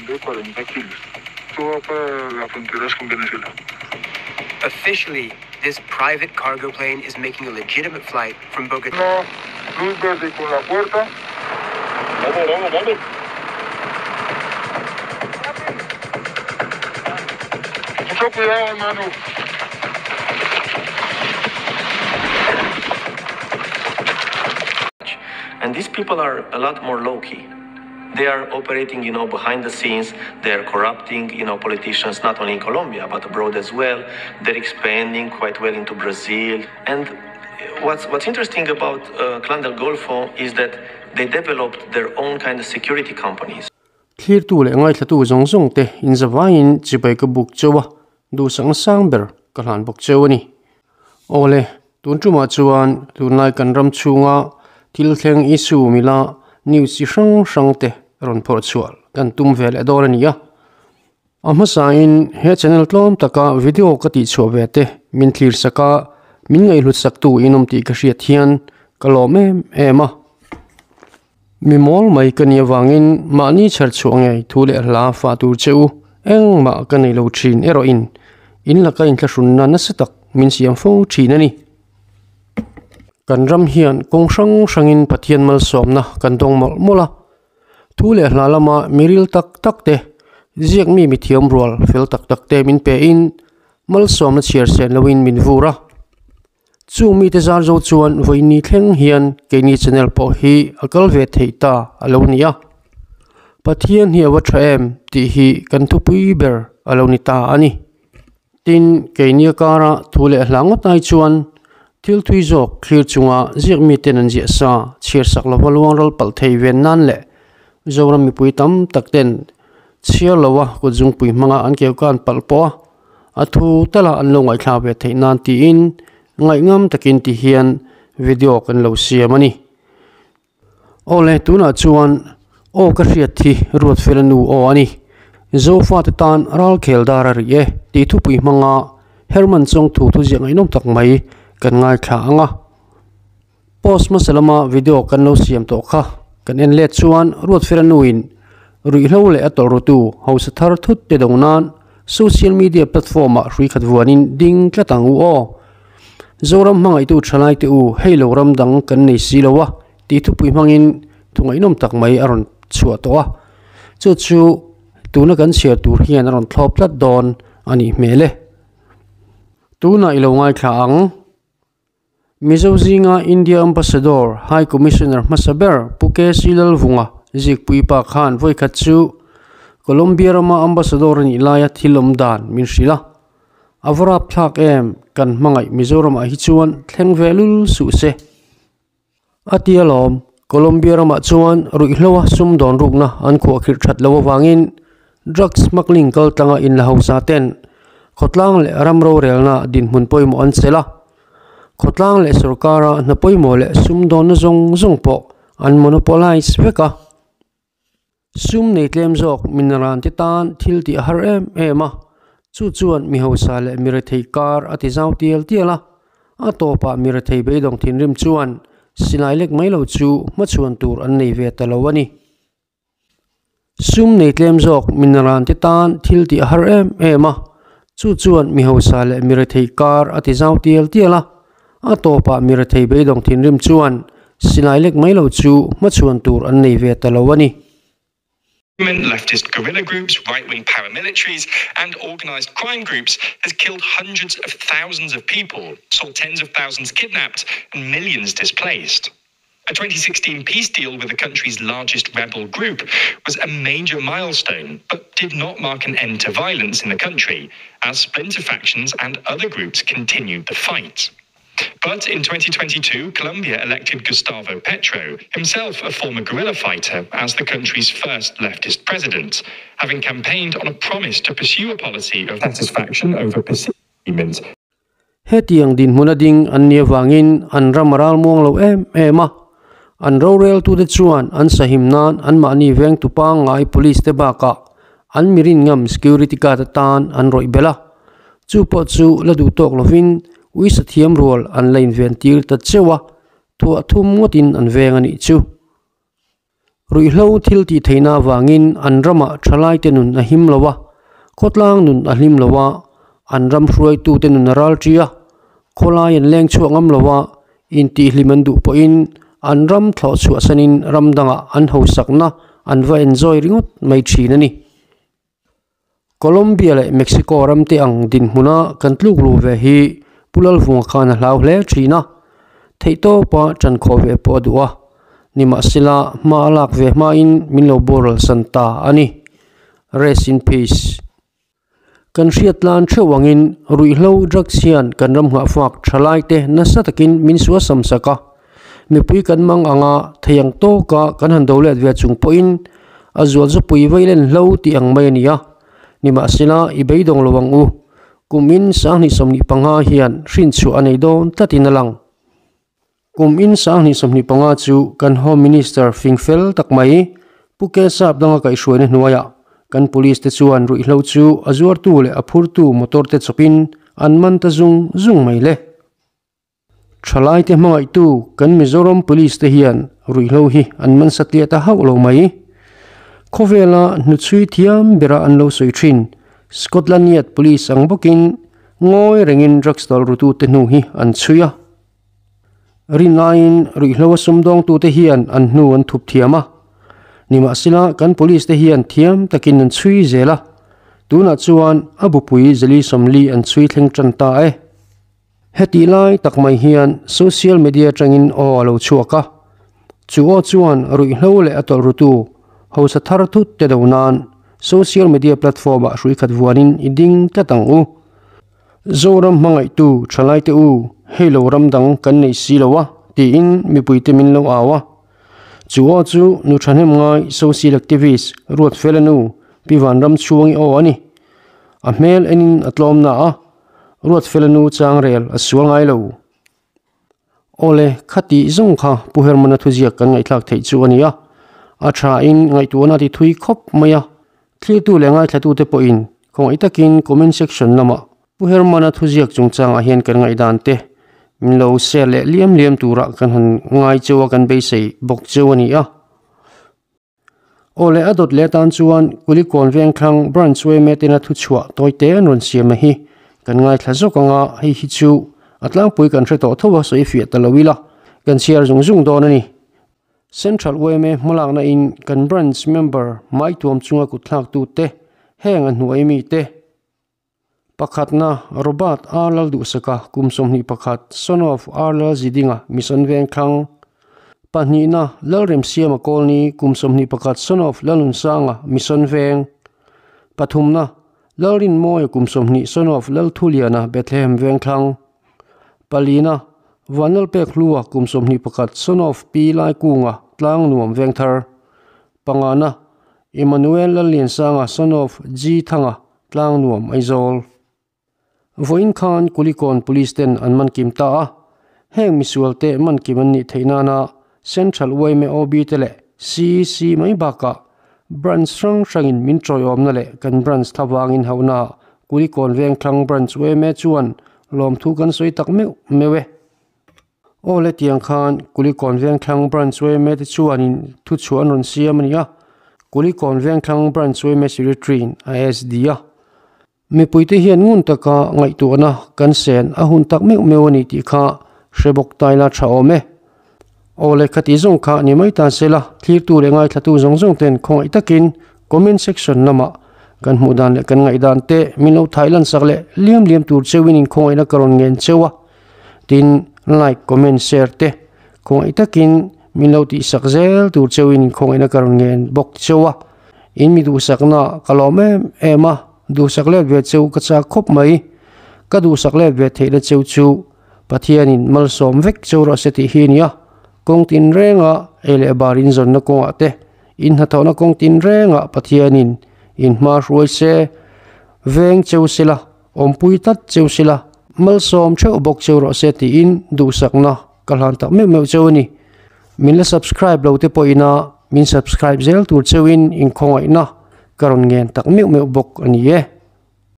grande, 40 kilos. Esto va para las fronteras con Venezuela. Officially, this private cargo plane is making a legitimate flight from Bogota. Una luz verde con la puerta. Vamos, vamos, vamos. Mucho cuidado, hermano. And these people are a lot more low-key. They are operating, you know, behind the scenes. They are corrupting, you know, politicians, not only in Colombia, but abroad as well. They're expanding quite well into Brazil. And what's, what's interesting about uh, Clan del Golfo is that they developed their own kind of security companies. Thlirtu leh ngaithlatu zawng zawng te inzavaiin chibai ka buk cheu a, duhsakna sang ber ka hlan bawk cheu a ni. Awle, tun tumah chuan tunlai kan ram chhunga thil thleng issue mila news chi hrang hrang te rawn phawrh chhuah kan tum ve leh dawn a ni a. A hmasain he channel tlawm taka video ka tih chhuah ve te min thlir sak a, min ngaihhlut sak tu in awm tih ka hriat hian ka lawm em em a. Mi mawl mai ka nih avangin mahni chher chhuah ngei thu leh hla fah tur che u engmah ka nei lo thin erawhin in laka inthlahrunna nasa tak min siam fo thin a ni. Kan ram hian kawng hrang hrangin Pathian malsawmna kan dawng mawlh mawlh a, thu leh hla lama miril tak tak te, ziak mi mithiam rual fel tak tak te min pe in malsawmna chhiar sen loin min vur a. Chung mite zar zo chuan vawiini thleng hian keini channel pawh hi a kal ve theih ta a lo ni a. Pathian hi a va tha em tih hi kan thupui ber a lo ni ta a ni. Tin, keini a kara thu leh hla ngawt ai chuan thil thui zawk thlir chunga ziak miten an ziah sa chhiar sak lova luang ral palh thei ven nan leh Zoram mipui tam tak ten chhiar loa kut zungpui hmanga an keu kan palh pawh a, a thu tala an lo ngaihthlak ve theih nan tiin ngaihngam takin ti hian video kan lo siam a ni. Awle, tunah chuan aw ka hriat hi Ruatfela nu aw a ni. Zofate tan ralkhel dar a ri e tih thupui hmanga Herman Chawngthu thuziah ngaihnawm tak mai kan ngaithla ang a. Post hmasa lama video kan lo siam tawh kha kan en let chuan Ruatfela nuin ruihhlo leh a tawlh rutu hausa thar thut te do nan social media platform ah hrui khat vuanin ding tlat ang u aw. Zoram hmangaihtu thalai te u hei lo ram dang kan nei si lo a tih thupui hmangin thu ngaihnawm tak mai a rawn chhuah tawh a, chu chu tuna kan chhiar tur hian a rawn thlawp tlat dawn a nih hmel e. Tunah i lo ngaithla ang. Mizo zinga India Ambassador, High Commissioner hmasa ber Pu KC Lalvunga zikpui pa khan vawikhat chu Colombia rama Ambassador a nih laia thil awm dan min hrilh a. A va rapthlak em, kan hmangaih Mizoramah hi chuan thleng ve lul suh se. A ti alawm, Colombia ramah chuan ruihhloa sumdawn rukna an khuahkhirh that loh avangin drugs smuggling kal tlanga inla hausa ten khawtlang leh ram rorelna dinhmun pawimawh an chelh a. Khawtlang leh sorkara hna pawimawh leh sumdawnna zawng zawng pawh an monopolize vek a. Sum nei tlem zawk mineral te tan thil tih a har em em a, chu chuan mi hausa leh mi rethei kar a ti zau tial tial a, a tawpah mi rethei beidawng thinrim chuan silai lek mai lo chu hmachhuan tur an nei ve ta lo a ni. Sum nei tlem zawk mineral te tan thil tih a har em em a, chu chuan mi hausa leh mi rethei kar a ti zau tial tial a, A tawpah mi rethei beidawng thinrim chuan silai lek mai lo chu hmachhuan tur an nei ve ta lo a ni. Leftist guerrilla groups, right-wing paramilitaries and organized crime groups has killed hundreds of thousands of people, saw tens of thousands kidnapped and millions displaced. A 2016 peace deal with the country's largest rebel group was a major milestone, but did not mark an end to violence in the country, as splinter factions and other groups continued the fight. But in 2022, Colombia elected Gustavo Petro, himself a former guerrilla fighter, as the country's first leftist president, having campaigned on a promise to pursue a policy of satisfaction over pursuit. Hetiang dinhmuna ding an nih avangin an ram a ral muang lo em em a, an roreltute chuan an sahim nan anmahni vengtu pangngai police te bakah an mirin ngam security guard atan an rawih belh a, chu pawh chu la duh tawk lovin uisa thiam rual an la inven tir ta cheuh a, thuah thum ngawtin an veng a nih chu. Ruihhlo thil tih theihna avangin an ramah thalaite nun a him lo a, khawtlang nun a hlim lo a, an ram hruaitute nun a ral ṭi a, khawlai an leng chhuak ngam lo a, intihhlim an duh pawhin an ram thlawh chhuahsanin ram dangah an hausakna an va enjoy ringawt mai ṭhin a ni. Colombia leh Mexico ram te ang dinhmuna kan tluk luh ve hi Pu Lalvunga khan a hlau hle thin a, theihtawpa ṭan khawh ve pawh a duh a, nimahsela hma a lak ve hmain min lo boral san ta a ni. Rest in peace. Kan hriat tlan theuh angin ruihhlo drugs hian kan ram nghahfak thalaite nasa takin min suasam sak a, Mipui kan mang anga thei ang tawka kan han do let ve chung pawhin a zual zupui veilen hlo tih ang mai a ni a. Nimahsela, i beidawng lo ang u. Kum in 2025 hian hrinchhuah a nei dawn tlatin a lang. Kum in 2025 chu kan Home Minister fing fel tak mai Pu Kesap danga kaihhruaina hnuaiah kan Police te chuan ruihhlo chu a zuartu leh a phurtu motor te chawpin an man ta zung zung mai le. Thalaite hmangaihtu kan Mizoram Police te hian ruihhlo hi an man satliah ta hauh lo mai. Khawvela hnuchhui thiam bera an lo sawi thin. Scotland Yard Police ang bawkin ngawi rengin drugs dawlh rutute hnu hi an chhui a. Rin laiin ruihhlo a sumdawngtute hian an hnu an thup thiam a. Nimahsela kan Police te hian thiam takin an chhui zel a. Tunah chuan a bupui Zali 40 an chhui thleng tan ta e. Hetih lai tak mai hian social media atangin aw a lo chhuak a, chu aw chuan ruihhlo leh a tawlh rutu hausa thar thut te do nan social media platform ah hrui khat vuanin i ding tlat ang u. Zoram hmangaihtu thalaite u, hei lo ram dang kan nei si lo a, tiin mipuite min lo au a. Chu aw chu nu thahnem ngai social activist Ruatfela nu Pi Vanramchhuangi aw a ni. A hmel enin a tlawm na a. Ruatfela nu changrel a sual ngai lo. Awle, khati zawng kha Pu Hermana thuziak kan ngaihthlak theih chu a ni a, a thain ngaihtuahna ti thui khawp mai a, thlirtu leh ngaithlatute pawhin khawngaih takin comment section lamah Pu Hermana thuziak chungchangah hian kan ngaihdan te min lo share leh liam liam turah kan han ngai cheu a, kan beisei bawk cheu a ni a. Awle a dawt leh atan chuan Kulikawn Vengthlang Branch yma tena thuchhuah tawite an rawn siam a hi kan ngaithla zawk ang a, hei hi chu a tlangpui kan hre tawh tho a sawi fiah ta lo ila kan chhiar zung zung dawn a ni. Central yma hmalakna in kan Branch member Maituam chunga kutthlak tute heng a hnuai mite Pakhatna, Robert R. Lalduhsaka, kum 21, son of R. Lalzidinga, Mission Vengthlang. Pahnihna, Lalremsiama Kawlni, kum 21, son of Lalunsanga, Mission Veng. Pathumna, Lalrinmawia, kum 20, son of Lalthuliana, Bethlehem Vengthlang. Palina, Vanlalpekhlua, kum 21, son of Pi Laikunga, Tlangnuam Vengthar. Pangana, Emmanuel Lalliansanga, son of G. Thanga, Tlangnuam Aizawl. Vawiin khan Kulikawn Police ten an man kim ta a, heng misual te man kim an nih theih nana Central yma OB te leh CC mai bakah Branch hrang hrangin min tawiawmna leh kan Branch thlavangin hauhna ah Kulikawn Vengthlang Branch yma chuan lawmthu kan sawi tak meuh meuh e. Aw le tiang khan Kulikawn Vengthlang Branch yma te chuanin thuchhuah an rawn siam a ni a, Kulikawn Vengthlang Branch yma Secretary-in a SD a. Mipuite hian ngun taka ngaihtuahna kan sen a hun tak meuh meuh a ni tih kha hre bawk ta ila tha awm e. Aw le khati zawng kha ni mai ta sela, thlirtu leh ngaithlatu zawng zawng ten khawngaih takin comment section lamah kan hmuh dan leh kan ngaihdan te min lo thai lansak leh liam liam tur cheuhin inkhawngaihna ka rawn ngen cheu a. Tin, like, comment, share te khawngaih takin min lo tihsak zel tur cheuhin khawngaihna ka rawn ngen bawk cheu a. In mi duhsakna ka lawm em em a, duhsak let ve cheu ka chak khawp mai. Ka duhsak let ve theihna cheu chu Pathianin malsawm vek cheu rawh se tih hi a ni a. Kawng tinrenga ei leh bar inzawnna kawngah te, in hnathawhna kawng tinrengah Pathianin in hma hruai se, veng cheu sela. Awmpui tlat cheu sila, malsawm theuh bawk cheu rawh se tiin duhsakna ka hlan tak meuh meuh cheu a ni. Min la subscribe lo te pawhina min subscribe zel tur cheuin inkhawngaihna ka rawn ngen tak meuh meuh bawk a ni e.